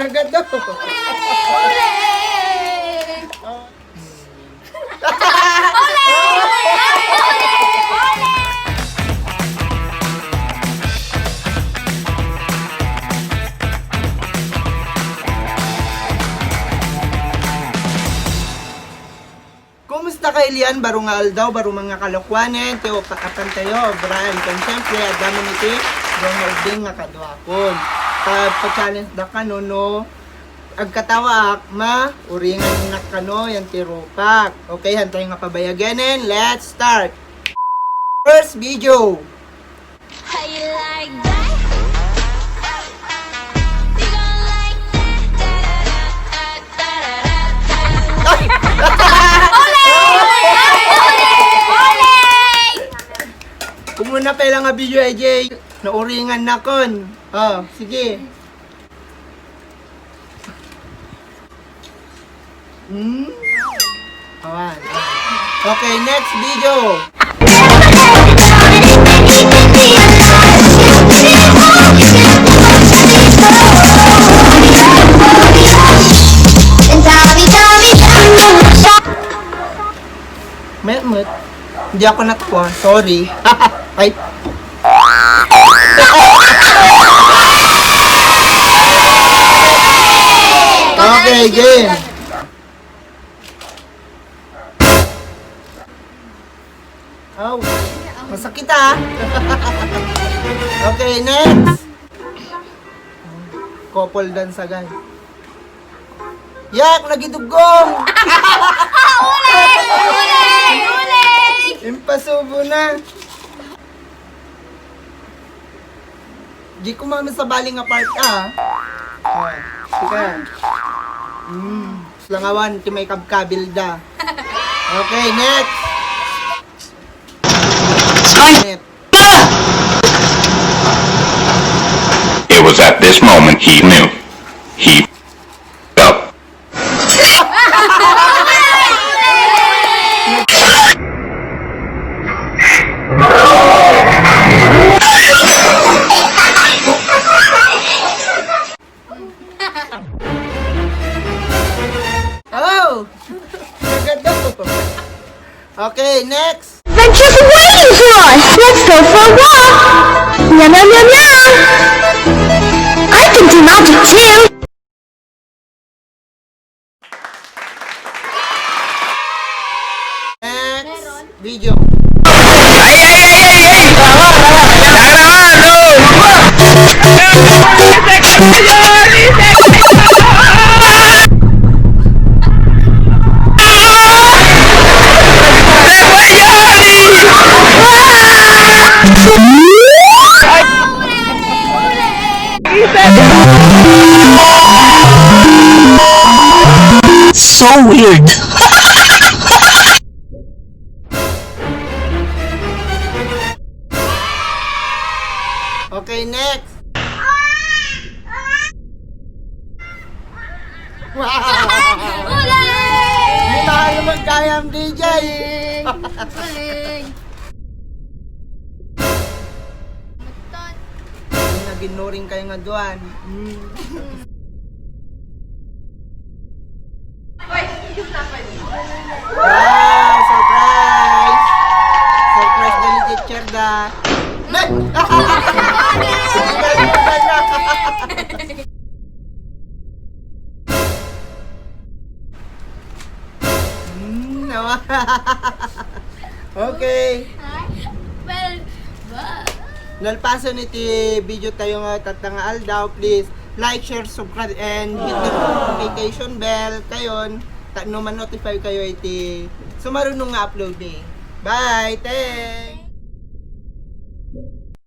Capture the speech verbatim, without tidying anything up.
Agad daw. Kumusta kayo diyan? Baro nga aldaw, baro nga kalokuanen, ti upakan tayo, Brian, kan siyempre, adda man iti, Don Oding nga kaduakon. Pa-, pa-challenge da kano, no, agkatawaak, ma, uringan nak kano, yan ti rupak. Okay, hantay nga pabayagenen, let's start! First video! How you like that? You gon' like that? Kumuna pa lang nga video, A J. Nauringan na kon. Oh, sige. Hmm? Awan. Okay, next video. Met, met. Hindi ako natawa. Sorry. Ay. Okay, game. Aw, masakit, ah. Okay, next. Couple dance, agay. Yak, nagidugong! Ulay! Ulay! Ulay! Impasubo na. Di ko man sabali nga part, ah. Oh, sige. Mm. Langawan, ti may kabkabil da. Okay, next. Next. It was at this moment he knew. He up. Oh! Agad daw. Okay, next. Then just waiting for us. Let's go for a walk. Yum, yum, yum, yum. I can do magic too. Next video. So weird. Okay, next. Wow! Ulay! Hindi tayo magkayang D J. Ulay! Naging nuring kayo nga duan. Mm. Wow! Surprise! Surprise na ni Teacher da. Mm, nawa. Okay. Well, ba- Nalpason iti video tayo nga tatta nga aldaw, please like, share, subscribe, and hit the notification bell kayon, ta no ma-notify kayo iti sumaruno nga upload mi. Bye! Thanks!